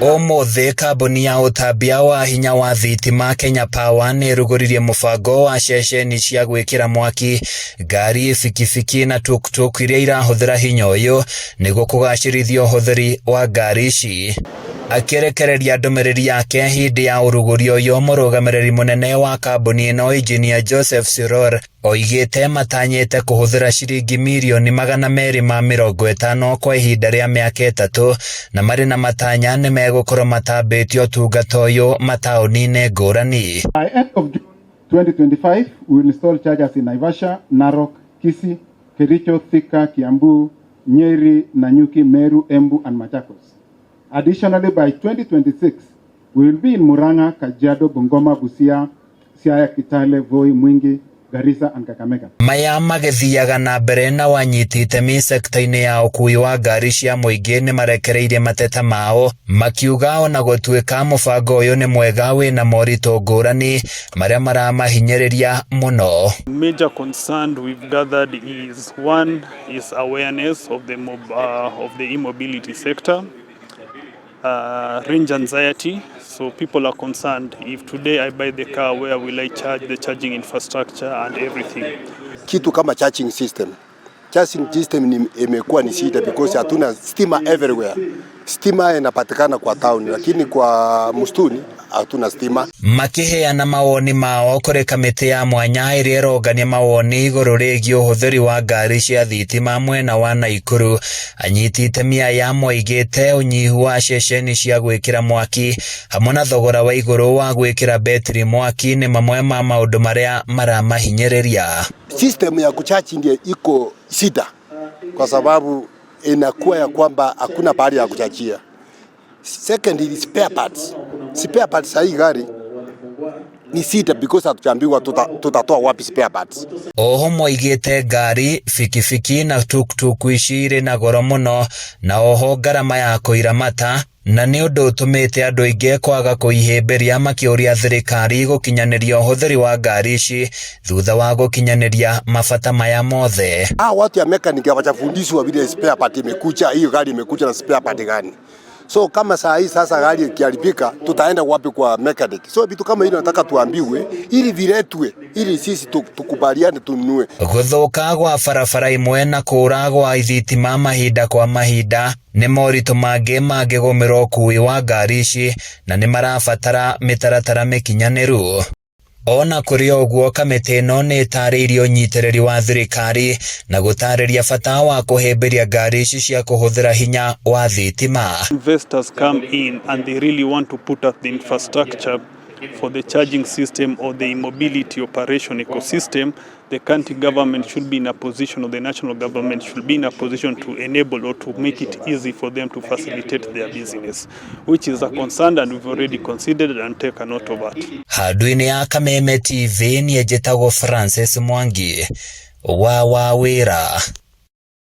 Ũmũthĩ kambuni ya ũtambia wa hinya wa thitima Kenya Power nĩ ĩrugũririe mũbango wa ceceni cia gwĩkĩra mwaki ngari, bikibiki na tuktuk iria irahũthĩra hinya ũyũ nĩguo kũgacĩrithia ũhũthĩri wa ngari ici. Akĩrekereria ndũmĩrĩri yake hĩndĩ ya ũrugũria ũyũ, mũrũgamĩrĩri mũnene wa kambuni ĩno Engineer Joseph Siror oigĩte matanyĩte kũhũthĩra ciringi mirioni 250 kwa ihinda rĩa mĩaka 3 na marĩ na matanya nĩ megũkorwo matambĩtie ũtungata ũyũ mataũni-inĩ ngũrani. By end of June 2025, we will install chargers in Naivasha, Narok, Kisii, Kericho, Thika, Kiambu, Nyeri, Nanyuki, Meru, Embu, and Machakos. Additionally, by 2026, we will be in Murang'a, Kajiado, Bungoma, Busia, Siaya, Kitale, Voi, Mwingi, Garissa, and Kakamega. Maya magĩthiaga na mbere na wanyiti itemi sekta-inĩ ya ũkuui wa ngari cia mũingĩ nĩ marekereirie mateta mao makiuga ona gũtuĩka mũbango ũyũ nĩ mwega wĩna moritũ ngũrani marĩa maramahinyĩrĩria mũno. Major concern we've gathered is one is awareness of the e-mobility sector, range anxiety. So people are concerned, if today I buy the car, where will I charge, the charging infrastructure and everything. Kitu kama charging system. Charging system ni imekuwa ni shida because hatuna stima everywhere. Stima inapatikana kwa town, lakini kwa msituni hatuna stima. Makĩheana mawoni mao kũrĩ kamĩtĩ ya mwanya ĩrĩa ĩrongania mawoni igũrũ rĩgiĩ ũhũthĩri wa ngari cia thitima mwena wa Naikuru, anyiti itemi aya moigĩte ũnyihu wa ceceni cia gwĩkĩra mwaki hamwe na thogora wa igũrũ wa gwĩkĩra betiri mwaki nĩ mamwe ma maũndũ marĩa maramahinyĩrĩria. System ya kuchaji ndio iko shida kwa sababu inakuwa ya kwamba hakuna pahali ya kuchajia. Second is spare parts. Spare parts hii gari ni shida because hatujaambiwa tutatoa wapi spare parts. Oho moigĩte ngari, bikibiki na tuktuk ici irĩ na goro mũno na oho ngarama ya kũiramata na nĩ ũndũ ũtũmĩte andũ aingĩ kwaga kũihĩmbĩria, makĩũria thirikari gũkinyanĩria ũhũthĩri wa ngari ici thutha wa gũkinyanĩria mabata maya mothe. Ah, watu ya mechanic hawajafundishwa vile spare part imekuja, hiyo gari imekuja na spare part gani. So kama saa hii sasa gari ikiharibika, tutaenda wapi kwa mechanic? So vitu kama hilo nataka tuambiwe ili viletwe ili sisi tukubaliane tununue. Gũthũka gwa barabara imwe na kũra gwa thitima mahinda kwa mahinda nĩ moritũ mangĩ mangĩgũmĩra ũkuui wa ngari ici na nĩ marabatara mĩtaratara mĩkinyanĩru. Ona kũrĩ ũguo, kamĩtĩ ĩno nĩ ĩtarĩirie ũnyitĩrĩri wa thirikari na gũtarĩria bata wa kũhĩmbĩria ngari ici cia kũhũthĩra hinya wa thitima. Investors come in and they really want to put up the infrastructure for the charging system or the e-mobility operation ecosystem, the county government should be in a position, or the national government should be in a position to enable or to make it easy for them to facilitate their business, which is a concern and we've already considered and taken note of that. Handũ-inĩ ya Kameme TV, niĩ njĩtagwo Francis Mwangi wa Wawĩra.